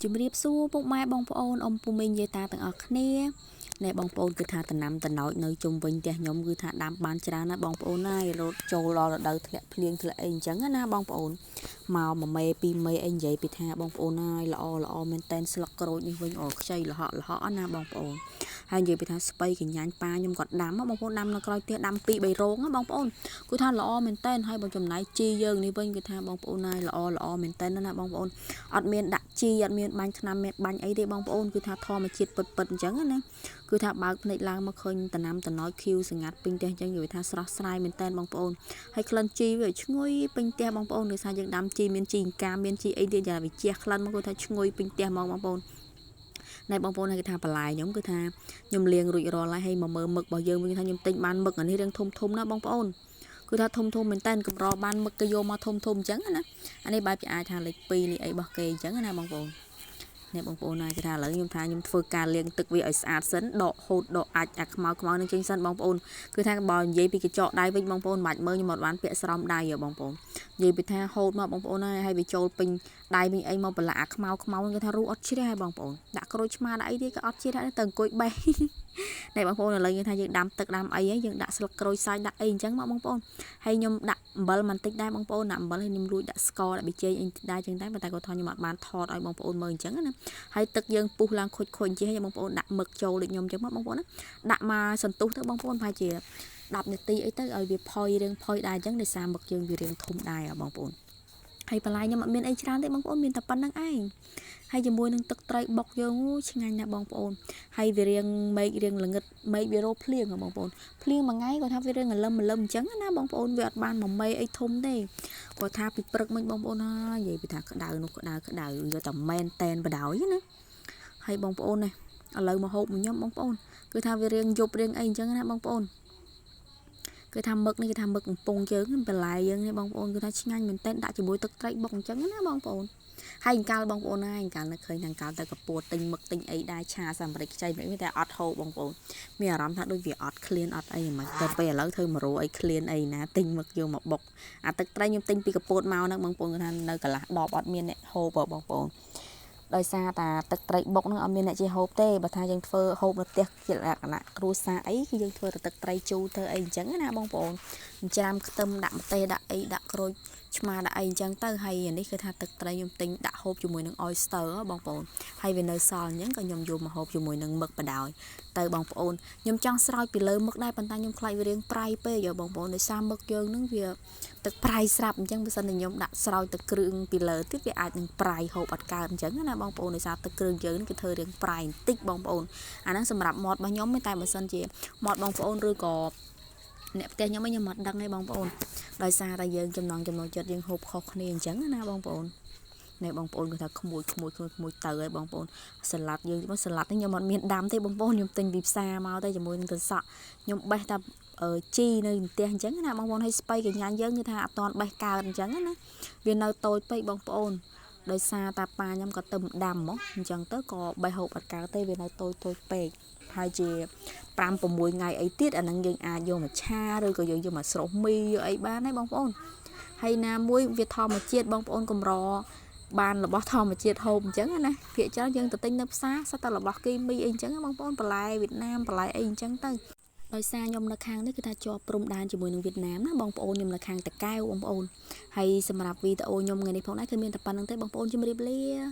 ជំរាបសួរពុកម៉ែបងប្អូនអ៊ំពូមីងយាយតាទាំងអស់គ្នាណែបងប្អូនគឺថាដំណាំតំណោចនៅជុំវិញផ្ទះខ្ញុំគឺថាដាំបានច្រើនណាស់បងប្អូនណាយរត់ចូលដល់រដូវធ្លាក់ភ្លៀងធ្លាក់អីអញ្ចឹងណាបងប្អូនមកមួយមេពីរមេអីនិយាយពីថាបងប្អូនណាយល្អល្អមែនតែនស្លឹកក្រូចនេះវិញអូខ្ចីលហកលហកណាបងប្អូនហើយនិយាយពីថាស្ពៃកញ្ញាញ់ប៉ាខ្ញុំក៏ដាំបងប្អូនដាំនៅក្រោយផ្ទះដាំ2 3រោងបងប្អូនគឺថាល្អមែនតែនហើយបើចំណែកជីយើងនេះវិញគឺថាបងប្អូនណាយល្អល្អមែនតែនណាបងប្អូនអត់មានដាក់ជីអត់មានបាញ់ថ្នាំមានបាញ់អីទេបងប្អូនគឺថាធម្មជាតិពិតពិតអញ្ចឹងណាគឺថាបើកភ្នែកឡើងមកឃើញតំណាំតំណោចខៀវសងាត់ពេញផ្ទះអញ្ចឹងនិយាយថាស្រស់ស្រាយមែនតែនបងប្អូនហើយក្លិនជីវាឈ្ងុយពេញផ្ទះបងប្អូនដោយសារយើងដាំជីមានជីកាមានជីអីទៀតយ៉ាងវាជះក្លិនមកគឺថាឈ្ងុយពេញផ្ទះហ្មងបងប្អូនណែបងប្អូនគេថាបន្លែខ្ញុំគឺថាខ្ញុំលាងរួចរាល់ហើយហើយមកមើលមឹករបស់យើងវិញថាខ្ញុំទិញបានមឹកអានេះរឿងធំធំណាបងប្អូនគឺថាធំធំមែនតើកម្របានមឹកគេយកមកធំធំអញ្ចឹងណាអានេះបែបជាអាចថាលេខ2លេខអីរបស់គេអញ្ចឹងណាបងប្អូននេះបងប្អូនណាគេថាឥឡូវខ្ញុំថាខ្ញុំធ្វើការលាងទឹកវាឲ្យស្អាតសិនដកហូតដកអាចអាខ្មៅខ្មៅនឹងចេញសិនបងប្អូនគឺថាបើនិយាយពីកញ្ចក់ដៃវិញបងប្អូនមិនបាច់មើលខ្ញុំអត់បានពាក់ស្រោមដៃហ៎បងប្អូននិយាយពីថាហូតមកបងប្អូនហើយហើយវាចូលពេញដៃវិញអីមកប្រឡាក់អាខ្មៅខ្មៅគឺថារូអត់ជ្រះហើយបងប្អូនដាក់ក្រូចឆ្មាដាក់អីទៀតក៏អត់ជ្រះដែរទៅអង្គុយបេះនេះបងប្អូនឥឡូវយើងថាយើងដាំទឹកដាំអីហើយយើងដាក់ស្លឹកក្រូចសើចដាក់អីអញ្ចឹងមកបងប្អូនហើយខ្ញុំដាក់អំបិលបន្តិចដែរបងប្អូនដាក់អំបិលហើយខ្ញុំលួចដាក់ស្ករដាក់ប៊ីចេងអីដែរអញ្ចឹងដែរប៉ុន្តែគាត់ថាខ្ញុំអត់បានថតឲ្យបងប្អូនមើលអញ្ចឹងណាហើយទឹកយើងពុះឡើងខូចខូចអញ្ចឹងហើយបងប្អូនដាក់មឹកចូលដូចខ្ញុំអញ្ចឹងមកបងប្អូនណាដាក់មកសន្ទុះទៅបងប្អូនប្រហែលជា10នាទីអីទៅឲ្យវាផុយរឿងផុយដែរអញ្ចឹងដោយសារមឹកយើងវារឿងធំដែរបងប្អូនហើយបន្លែខ្ញុំអត់មានអីច្រើនទេបងប្អូនមានតែប៉ុណ្្នឹងឯងហើយជាមួយនឹងទឹកត្រីបុកយើងឆ្ងាញ់ណាស់បងប្អូនហើយវារៀងមេឃរៀងល្ងិតមេឃវារោភ្លៀងបងប្អូនភ្លៀងមួយថ្ងៃគាត់ថាវារៀងអលឹមអលឹមអញ្ចឹងណាបងប្អូនវាអត់បានមួយមេអីធំទេគាត់ថាពីព្រឹកមិញបងប្អូនហើយនិយាយពីថាក្តៅនោះក្តៅក្តៅយកតែមែនតែនបដ ாய் ណាហើយបងប្អូននេះឥឡូវមកហូបមួយខ្ញុំបងប្អូនគឺថាវារៀងយប់រៀងអីអញ្ចឹងណាបងប្អូនគឺថាមឹកនេះគឺថាមឹកកំពង់យើងបន្លែយើងនេះបងប្អូនគឺថាឆ្ងាញ់មែនទែនដាក់ជាមួយទឹកត្រីបុកអញ្ចឹងណាបងប្អូនហើយអង្កាល់បងប្អូនណាអង្កាល់នៅឃើញថាអង្កាល់ទៅកពួតទិញមឹកទិញអីដែរឆាសម្រិចខ្ចីមិនតែអត់ហូបបងប្អូនមានអារម្មណ៍ថាដូចវាអត់ឃ្លានអត់អីហ្មងតែពេលឥឡូវធ្វើមករោអីឃ្លានអីណាទិញមឹកយកមកបុកអាទឹកត្រីខ្ញុំទិញពីកពតមកហ្នឹងបងប្អូនគឺថានៅកន្លះដបអត់មានអ្នកហូបបងប្អូនដោយសារតាទឹកត្រីបុកនឹងអត់មានអ្នកចេះហូបទេបើថាយើងធ្វើហូបនៅផ្ទះជាលក្ខណៈគ្រួសារអីគឺយើងធ្វើតែទឹកត្រីជូរទៅអីអញ្ចឹងណាបងប្អូនច្រាមខ្ទឹមដាក់ម្ទេសដាក់អីដាក់ក្រូចឆ្មាដាក់អីអញ្ចឹងទៅហើយនេះគឺថាទឹកត្រីខ្ញុំទិញដាក់ហូបជាមួយនឹង oyster បងប្អូនហើយវានៅសល់អញ្ចឹងក៏ខ្ញុំយកមកហូបជាមួយនឹងមឹកបដ ாய் ទៅបងប្អូនខ្ញុំចង់ស្រោចពីលើមឹកដែរប៉ុន្តែខ្ញុំខ្លាចវារៀងប្រៃពេកយោបងប្អូនដោយសារមឹកយើងនឹងវាទឹកប្រៃស្រាប់អញ្ចឹងបើសិនតែខ្ញុំដាក់ស្រោចទឹកគ្រឿងពីលើទៀតវាអាចនឹងប្រៃហូបអត់កើតអញ្ចឹងណាបងប្អូនដោយសារទឹកគ្រឿងយើងនេះគឺធ្វើរៀងប្រៃបន្តិចបងប្អូនអាហ្នឹងសម្រាប់មាត់របស់ខ្ញុំតែបើសិនជាមាត់បងប្អូនឬក៏អ្នកផ្ទះខ្ញុំខ្ញុំអត់ដឹងទេបងប្អូនដោយសារតែយើងចំណងចំណូលចិត្តយើងហូបខុសគ្នាអញ្ចឹងណាបងប្អូននេះបងប្អូនគឺថាក្មួយក្មួយក្មួយក្មួយទៅហើយបងប្អូនសាឡាត់យើងសាឡាត់នេះខ្ញុំអត់មានដាំទេបងប្អូនខ្ញុំទិញពីផ្សារមកទេជាមួយនឹងទឹកសក់ខ្ញុំបេះតែជីនៅផ្ទះអញ្ចឹងណាបងប្អូនហើយស្ពៃកញ្ញាយើងគឺថាអត់តន់បេះកើតអញ្ចឹងណាវានៅតូចពេកបងប្អូនដោយសារតាប៉ាខ្ញុំក៏ទៅដាំហ្មងអញ្ចឹងទៅក៏បេះហូបអត់កើតទេវានៅតូចតូចពេកហើយជា5 6ថ្ងៃអីទៀតអានឹងយើងអាចយកមកឆាឬក៏យើងយកមកស្រុះមីយកអីបានដែរបងប្អូនហើយណាមួយវាធម្មជាតិបងប្អូនកម្របានរបស់ធម្មជាតិហូបអញ្ចឹងណាភាគច្រើនយើងទៅទិញនៅផ្សារសុទ្ធតែរបស់គីមីអីអញ្ចឹងបងប្អូនបន្លែវៀតណាមបន្លែអីអញ្ចឹងទៅដោយសារខ្ញុំនៅខាងនេះគឺថាជាប់ព្រំដែនជាមួយនឹងវៀតណាមណាបងប្អូនខ្ញុំនៅខាងតាកែវបងប្អូនហើយសម្រាប់វីដេអូខ្ញុំថ្ងៃនេះផងដែរគឺមានតែប៉ុណ្្នឹងទេបងប្អូនជម្រាបលា។